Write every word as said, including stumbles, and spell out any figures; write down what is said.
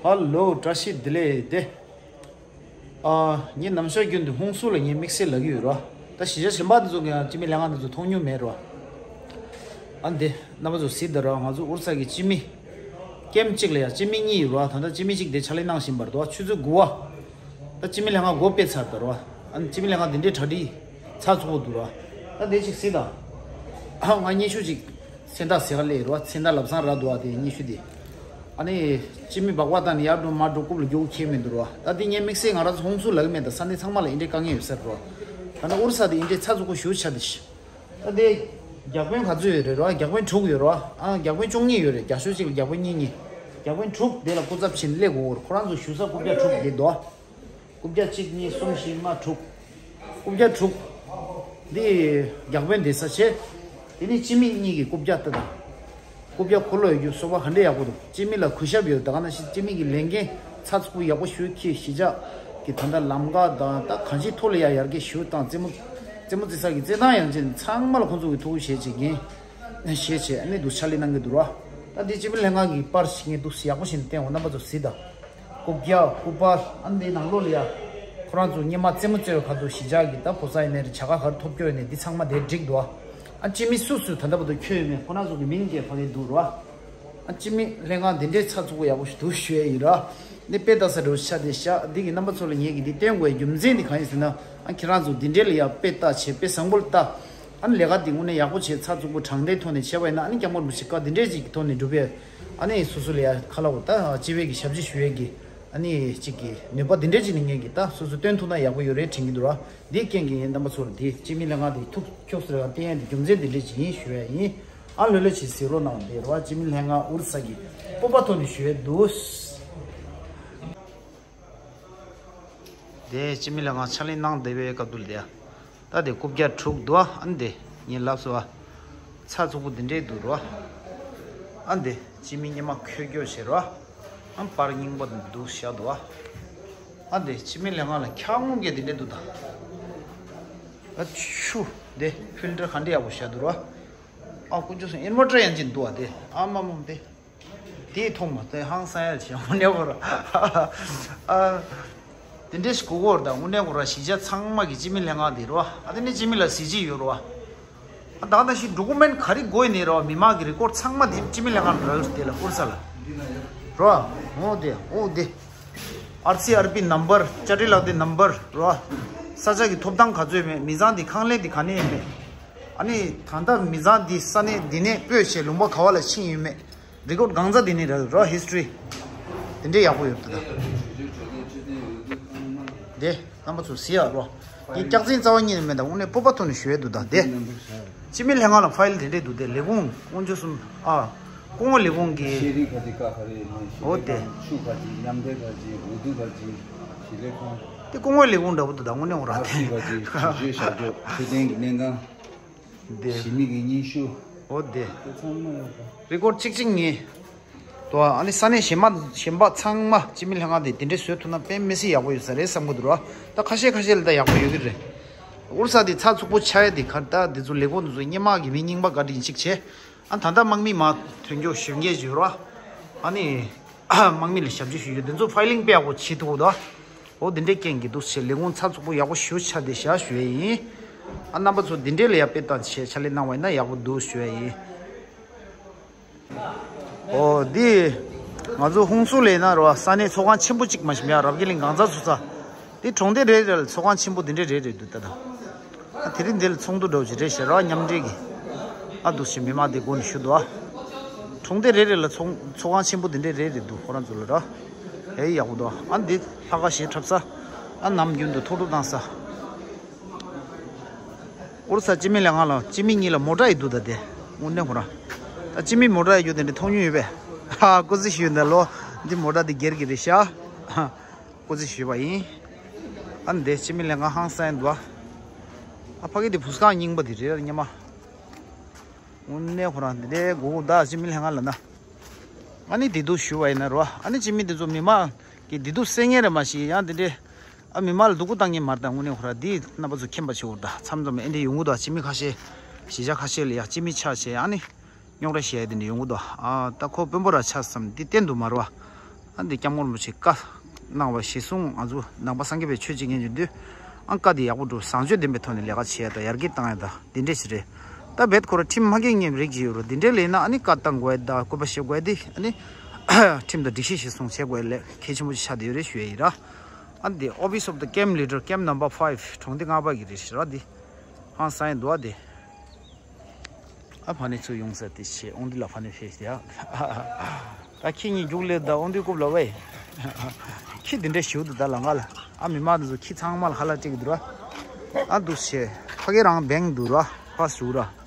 ཧ་ལོ། བཀྲ་ཤིས་བདེ་ལེགས་དེ། ཨ། ངས་ནམ་ཞག་རྒྱུན་དུ་ཧུང་སུ་ལ་ངས་དམིགས་བསལ་ལབ་ཀྱི་ཡོད་ར། ད་གཞིས་ཆགས་གཞན་པ་དེ་ཚོ་གི་ཡང་སྤྱི་མི་ལྷན་ཁང་དེ་ཚོ་མཐོང་མྱོང་མེད་ར། ཨ་འདི་རྣམ་པ་ཚོ་གཟིགས་དང་ར། ང་ཚོ་ཨོ་རི་ས་གི་སྤྱི་མི་ཀེམ་གཅིག་ལ་ཡང་སྤྱི་མི་གཉིས་ཡོད་ར། ད་ལྟ་སྤྱི་མི་གཅིག་དེ་ཕྱག་ལས་གནང་བཞིན་པ་རེད་དོ། ཆུ་ཚོད་དགུ་པ། ད་སྤྱི་མི་ལྷན་ཁང་སྒོ་ཕྱེ་ཚར་དང་ར། ཨ་ནི་སྤྱི་མི་ལྷན་ཁང་དེ་འདྲའི་གྲ་སྒྲིག་ཚགས་ཚུད་པོ་འདུག་ར། ད་དེ་གཅིག་གཟིགས་དང་། ཨ། ང་སྙན་ཞུ་གཅིག་མཚན་རྟགས་ཟེར་ག་སླེབས་རོ། མཚན་རྟགས་ལབ་སང་ར་འདུག་ཨ། དེ་སྙན་ཞུ་དེ། ཨ་ནི་སྤྱི་མི་སྦག་སྦག་བཏང་ནས་ཡར་འགྲོ་མར་འགྲོ་རྐུབ་ལ་རྒྱུག་ཁྱེར་མི་འདུག་རོ། ད་དེ་ངས་དམིགས་བསལ་ང་རང་ཚོ་ཧུང་སུ་ལབ་ཀྱི་མེད། ད་ས་གནས་ཚང་མ་ལ་འདི་འདྲའི་དཀའ་ངལ་ཡོད་ས་རེད་རོ། ད་ནི་ཨོ་རི་ས་དེ་འདི་འདྲའི་ཚགས་ཚུད་པོ་ཞེ་པོ་ཆགས་བསྡད་ཤག་ད་དེ་བརྒྱ་དཔོན་ག་ཚོད་ཡོད་རེད་རོ། བརྒྱ་དཔོན་དྲུག་ཡོད་རོ། ཨ། བརྒྱ་དཔོན་བཅུ་གཉིས་ཡོད་རེད། བརྒྱ་ཤོག་གཅིག་ལ་བརྒྱ་དཔོན་གཉིས་གཉིས། བརྒྱ་དཔོན་དྲུག་དེ་ལ་སྐུ་ཚབ་བྱས་ནས་སླེབས་དགོས་རེད། ཁོ་རང་ཚོ་བཞུགས་ས་རྐུབ་བཀྱག་དྲུག་དེ་འདུག་རྐུབ་བཀྱག་གཅིག་གཉིས་གསུམ་བཞི་ལྔ་དྲུག་རྐུབ་བཀྱག་དྲུག་འདི་བརྒྱ་དཔོན་བསྡད་ས་བྱས། དེ་ནས་སྤྱི་མི་གཉིས་ཀྱི་རྐུབ་བཀྱག་ལྟ་དང་། རྐུབ་བཀྱག་འཁོར་ལོ་ཡོད་རྒྱུ་སོ་པ་ག་འདྲ་ཡག་པོ་འདུག་སྤྱི་མི་ལ་གུས་ཞབས་ཡོད། ད་ག་ནང་བཞིན་སྤྱི་མི་གི་ལས་འགན་ཚགས་ཚུད་པོ་ཡག་པོ་ཞུ་ཁྱེད་གཞིས་ཆགས་ཀྱི་ད་ལྟ་ལམ་ཁ་དང་ད་གང་ཅིའི་ཐོག་ལ་ཡ་ཡར་རྒྱས་ཞུ་དང་། རྩེད་མོ་རྩེད་མོ་རྩེ་ས་གི་རྩེད་ཐང་ཡང་ཅིན་ཚང་མ་ལ་ཁོང་ཚོ་གི་ཐུགས་ཁུར་བཞེས་བྱེད་འགན་བཞེས་བྱེད་ཨ་ནི་འདུག་ཕྱག་ལས་གནང་གི་འདུག་ར། ད་འདི་སྤྱི་མི་ལྷན་ཁང་གི་པར་ཞིག་ངས་འདུག་ཡག་པོ་ཞིག་བསྟན་འོ། རྣམ་པ་ཚོ་གཟིགས་དང་། རྐུབ་བཀྱག་སྐུ་པར་ཨ་ནི་འདི་ནང་ལོགས་ལ་ཡ། ཁོ་རང་ཚོ་སྔོན་མ་རྩེད་མོ་རྩེ་བའི་ཁ་ཐུག་གཞིས་ཆགས་ཀྱི་ད་ཕོ་གསར་ཡིན་ནའི་རེད། བྱ་དགའ་ག་རེ་ཐོབ་རྒྱུ་ཡིན་ནའི་འདི་ཚང་མ་དེར་བསྒྲིགས་འདུག་ཨ། སྤྱི་མི་སུ་སུ་ད་ལྟ་བར་དུ་འཁྱོལ་ཡོད་མེད་ཁོ་རང་ཚོ་གི་མིང་བརྗེ་ཕ་གི་འདུག་ར། ཨ། སྤྱི་མི་ལྷན་ཁང་འདི་འདྲའི་ཚགས་ཚུད་པོ་ཡག་པོ་ཞིག་འདུག་ཞུ་ཡ་ཡིན་ར། ནི་དཔེ་ལྟ་ས་འདྲ་བོ་ཆགས་བསྡད་ཤག་འདི་གི་རྣམ་པ་ཚོ་ལ་ངས་ཀྱི་འདི་བསྟན་དགོས་ཡ་རྒྱུ་མཚན་འདི་གང་ཡིན་ཟེར་ན། ཨ། ཁྱེད་རང་ཚོ་འདི་འདྲའི་ལ་ཡ་དཔེ་ལྟ་བྱས་དཔེ་བཟང་པོ་ལ་ལྟ། ཨ་ནི་ལས་ཀ་འདི་དངོས་གནས་ཡག་པོ་བྱས་ཚགས་ཚུད་པོ་དྲང་བདེན་ཐོག་ནས་བྱས་པ་ཡིན་ན། ཨ་ནི་སྐྱབས་མགོན་རིན་པོ་ཆེ་བཀའ་འདི་འདྲའི་ཅིག་གི་ཐོག་ནས་འགྲུབ་པའི། ཨ་ནི་སོ་སོ་ལ་ཡ་ཁ་ལ་འོ་ད་སྤྱི་བའི་གི་ཞབས་ཕྱི་ཞུ་ཡས་ཀྱི་ཨ་ནི་ཅིག་གི་ནུས་པ་འདི་འདྲའི་ཅིག་ནི་ངས་ཀྱི་ད་སོ་སོ་སྟོན་ཐུབ་ན་ཡག་པོ་ཡོད་རེད་དྲན་གྱི་འདུག་ར། འདིའི་རྐྱེན་གྱིས་ངས་རྣམ་པ་ཚོར་འདི་སྤྱི་མི་ལྷན་ཁང་འདི་ཐུགས་ཁྱོགས་སུ་རེ་བ་བསྟན་ཡས་འདི་རྒྱུ་མཚན་འདི་འདྲའི་ཅིག་ཡིན་ཞུ་ཡས་ཡིན། ཨ། ལོ་ལོ་ཅིག་གཟིགས་རོགས་གནང་། འདི་ར་བ་སྤྱི་མི་ལྷན་ཁང་ཨོ་རི་ས་གི་སྤོབས་པ་ཐོག་ནས་ཞུ་ཡས་འདུག་དེ་སྤྱི་མི་ལྷན་ཁང་ཕྱག་ལས་གནང་བསྡད་པའི་སྐབས་དུ་ལ་དེ། ད་དེ་རྐུབ་བཀྱག་དྲུག་འདུག་ཨ་ནི་དེ་ངས་ལབ་སོང་བ། ཚགས་ཚུད་པོ་འདི་འདྲའི་འདུག་རོ། ཨ་ནི་དེ་སྤྱི་མི་སྔོན་མ་འཁྱོལ་རྒྱུ་བྱེད་རོ། ཨ་ནི་པར་རྙིང་པ་འདུག་བཞག་འདུག་ཨ། ཨ་ནི་དེ་སྤྱི་མི་ལྷན་ཁང་ལ་འཁྱག་སྔོན་གྱི་འདི་འདྲའི་འདུག་ད། ཨ་ཆུ། དེ་ཕིལ་ཊར་ག་འདྲ་ཡག་པོ་བཞག་འདུག་རོ། ཨ་དཀོན་མཆོག་གསུམ། ཨིན་བར་ཊར་ཡང་ཅིག་འདུག་ཨ། དེ་ཨ་མ་མ་དེ། དེས་མཐོང་མ་དེ་ཧང་སང་ཡ་བྱས་དངོས་གནས་ཁོ་ར། ཨ། དེ་འདྲས་ཞིག་གོ་གོ་ར། ད་དངོས་གནས་ཁོ་ར་གཞིས་ཆགས་ཚང་མ་གི་སྤྱི་མི་ལྷན་ཁང་དེ་རོ། ཨ་དེ་ནས་སྤྱི་མི་ལ་གཟི་བརྗིད་ཡོད་རོ། ཨ་ད་ད་ཞིག་ཌོ་ཀུ་མེན་ག་རེ་དགོས་ནས་རོ། མི་མང་གི་རི་ཀོཌ་ཚང་མ་དེ་སྤྱི་མི་ལྷན་ཁང་ར་དེ་ལ་ཨོ་རི་ས་ལ་རོ། འོ་དེ་འོ་དེ། ཨར་སི་ཨར་པི་ནམ་བར། ཅ་ཊི་ལག་དེ་ནམ་བར་རོ། ས་ཆ་གི་ཐོབ་ཐང་ག་ཚོད་མེད། མི་ཚང་དེ་ཁང་ལས་དེ་ག་ནས་ཡིན་མེད། ཨ་ནི་ད་ལྟ་མི་ཚང་འདི་ས་གནས་འདི་ནས་སྤོས་བྱས་ལུང་པ་ག་བ་ལ་ཕྱིན་ཡོད་མེད། རི་ཀོཌ་གང་ཚ་འདི་ནས་ར་རོ། ཧིས་ཊོ་རི་དེ་འདྲས་ཡག་པོ་ཡོད་འདུག་ད། དེ་རྣམ་པ་ཚོ་གཟིགས་ཡ་རོ། ངས་སྐྱག་རྫུན་རྩ་བ་ཉིད་ནས་མེད། ད་དངོས་གནས་སྤོབས་པ་ཐོག་ནས་ཞུ་ཡས་འདུག་ད། དེ་སྤྱི་མི་ལྷན་ཁང་ལ་ཕ་ཡིལ་དེ་འདྲས་འདུག་དེ་ལས་ཁུངས་དཀོན་མཆོག་གསུམ། ཨ། སྐུ་ངོ་ལས་ཁུངས་ཀྱི། ཤེས་རིག་ག་ཅིག་ཀ་ག་རེ་ཡིན་ནའི་ཤེས། འོ་དེ། རིག་ཁང་། ཆུ་ག་ཅིག་མཉམ་འབྲེལ་ག་ཅིག་འོས་བསྡུ་ག་ཅིག་ཞི་ལས་ཁང་། དེ་སྐུ་ངོ་ལས་ཁུངས་འདྲ་པོ་འདུག་ད་དངོས་གནས་ཁོ་ར་ཨ་དེ། ཕྱི་ག་ཅིག་ཞིབ་བཤེར་བྱ་རྒྱུ། འཕྲོད་བསྟེན་གྱི་སྨན་ཁང་། དེ། ཞི་མི་གི་སྙན་ཞུ། འོ་དེ། དེ་ཚང་མ་ཡོད་པ། རི་ཀོཌ་གཅིག་གཅིག་ངེས། དོ། ཨ་ནི་ས་གནས་གཞན་མ་གཞན་པ་ཚང་མ་སྤྱི་མི་ལྷན་ཁང་དེ་དེ་འདྲས་བཟོས་ཐུབ་ན་དཔེ་མི་སྲིད་ཡག་པོ་ཡོད་ས་རེད་བསམ་གི་འདུག་ར། ད་ཁ་ཤས་ཁ་ཤས་ལ་ད་ཡག་པོ་ཡོད་གི་རེད། ཨོ་རི་ས་དེ་ཚགས་ཚུད་པོ་ཆགས་ཡ་དེ་ག་རེ། ད་དེ་ཚོ་ལས་ཁུངས་དེ་ཚོ་སྔོན་མ་གི་མི་རྙིང་པ་ག་འདྲ་ཡིན་གཅིག་བྱས། ཨ་ད་ལྟ་དམག་མི་མར་ཐོན་རྒྱུ་ཞིབ་འཇུག་བྱེད་རོགས། ཨ་ནི་དམག་མི་ལ་ཞབས་ཕྱི་ཞུ་རྒྱུ་དེ་ཚོ་ཕའི་ལིང་དཔེ་ཡག་པོ་བྱེད་ཐུབ་དོ། འོ་དེ་འདྲའི་རྐྱེན་གྱིས་འདུག་ཟེར། ལས་ཁུངས་ཚགས་ཚུད་པོ་ཡག་པོ་ཞེ་པོ་ཆགས་བསྡད་ཤག་ཞུ་ཡས་ཡིན། ཨ་རྣམ་པ་ཚོ་འདི་འདྲའི་ལ་ཡ་དཔེ་བལྟས་བྱས་ཕྱག་ལས་གནང་བ་ཡིན་ན་ཡག་པོ་འདུག་ཞུ་ཡས་ཡིན། འོ་འདི་ང་ཚོ་ཧུང་སུ་ལ་ཡིན་ན་རོ། ས་གནས་ཚོགས་ཁང་ཆེན་པོ་གཅིག་མ་གཞི་ཡ་རབ་རྒྱས་གླིང་གང་ཚ་ཚོ་ས། འདི་གྲོང་སྡེ་རེ་རེ་ལ་ཚོགས་ཁང་ཆེན་པོ་འདི་འདྲ་རེ་རེ་འདུག་ད་ད། ཨ་དེ་རིང་འདི་ལ་ཚོགས་འདུ་འདྲ་བོ་ཅིག་རེད་ཤག་ར། མཉམ་འབྲེལ་གྱི། ཨ་འདུག་ཞེས་མི་མང་དེ་སྒོ་ནས་ཞུ་འདུག་ཨ། གྲོང་སྡེ་རེ་རེ་ལ་ཚོགས་ཚོགས་ཁང་ཆེན་པོ་འདི་འདྲ་རེ་རེ་འདུག་ཁོ་རང་ཚོ་ལ་ར། ཨེ་ཡག་པོ་འདུག་ཨ་འདི་ལྷ་ཁང་ཞིག་འཁྲབ་ས། ཨ་ནམ་རྒྱུན་དུ་ཐུགས་སྤྲོ་བཏང་ས། ཨོ་རི་ས་སྤྱི་མི་ལྷན་ཁང་ལ་སྤྱི་མི་གཉིས་ལ་མོ་ཊ་ཡི་འདུག་ད་དེ། དངོས་གནས་ཁོ་རང་། ད་སྤྱི་མི་མོ་ཊ་ཡི་རྒྱུ་དེ་འདྲ་མཐོང་མྱོང་ཡོད་པས། ཧ། སྐུ་ཚེ་ཞུས་འདི་ལོ། འདི་མོ་ཊ་འདི་སྒེར་གྱི་རེད་ཤག་སྐུ་ཚེ་ཞུས་པ་ཡིན། ཨ་འདི་སྤྱི་མི་ལྷན་ཁང་ཧང་སང་འདུག་ཨ་ཕ་གི་འདི་བུ་སྒང་རྙིང་པ་འདི་རེད་ར་སྔོན་མ། དངོས་གནས་ཁོ་རང་འདི་འདྲའི་སྒོ་ད་སྤྱི་མི་ལྷན་ཁང་ལ་ན། ཨ་ནི་བདེ་སྡུག་ཞུ་བ་ཡིན་ན་རོ། ཨ་ནི་སྤྱི་མི་འདི་ཚོ་མི་མང་གི་བདེ་སྡུག་སེལ་མཁན་རེད་མ་གཞི་ཡང་འདི་འདྲའི། ཨ་མི་མང་ལ་སྡུག་པོ་བཏང་མཁན་མ་རེད། ད་དངོས་གནས་ཁོ་རང་འདི་རྣམ་པ་ཚོ་མཁྱེན་པ་བྱེད་འོ། ད་མཚམས་མཚམས་ཨེ་འདྲ་ཡོང་གི་འདུག་སྤྱི་མི་ཁ་ཤས། གཞིས་ཆགས་ཁ་ཤས་ལ་ཡང་སྤྱི་མི་ཆགས་བྱས་ཨ་ནི། རྙོག་དྲ་བཤད་ཡ་དེ་འདྲ་ཡོང་གི་འདུག་ཨ་ད་ཁོ་དཔོན་པོ་ར་ཆགས་བསམ་འདི་བསྟན་འདུག་མ་རེད་བ། ཨ་འདི་སྐྱབས་མགོན་རིན་པོ་ཆེ་བཀའ་གནང་བ་གཞིར་བཟུང་ང་ཚོ་ནང་པ་སངས་རྒྱས་པའི་ཆོས་བྱེད་མཁན་གྱི་འདུས་ཨང་བཀའ་འདི་ཡག་པོ་འགྲུབ་བཟང་སྤྱོད་ལྡན་པའི་ཐོག་ནས་ལས་ཀ་བྱེད་ཡ་དང་ཡར་རྒྱས་བཏང་ཡ་དང་འདི་འདྲས་ཞིག་རེད། ད་རྦད་ཁོ་ར་ཁྲིམས་མ་འགལ་ངེས་པའི་རིགས་ཅིག་ཡོད་རུང་འདི་འདྲས་ལས་ན་ཨ་ནི་བཀའ་བཏང་དགོས་ཡ་དང་སྐུར་པ་བཞེས་དགོས་ཡ་འདི་ཨ་ནི་ཁྲིམས་དང་སྒྲིག་གཞི་གཞིར་བཟུང་བྱེད་དགོས་ཡ་ལས་གལ་ཆེན་པོ་ཞིག་ཆགས་བསྡད་ཡོད་རེད་ཞུ་ཡ་ཡིན་ར། ཨ་འདི་Office of the Camp Leader, Camp Number Five གྲོང་སྡེ་ལྔ་པ་གི་རེད་ཞེས་ར་འདི་ཧང་སང་ཡ་འདུག་ཨ་འདི། ཨ་ཕ་ནི་ཚུར་ཡོང་ས་དེ་བྱས་དབང་འདུས་ལ་ཕ་ནི་ཕེབས་ཡ། ད་ཁྱེད་གཉིས་རྒྱུགས་ལས་ད་དབང་འདུས་རྐུབ་ལ་ཝེ། ཁྱི་དེ་འདྲ་ཞིག་འདུག་ད་ལ་ང་ལ་ཨ་མི་མང་དེ་ཚོ་ཁྱི་ཚང་མ་ལ་ཧ་ལ་སྤྲད་གི་འདུག་ར། ཨ་འདུག་བྱས་ཕ་གི་རང་བེང་འདུག་ར་ཕ་ཞུ་ར།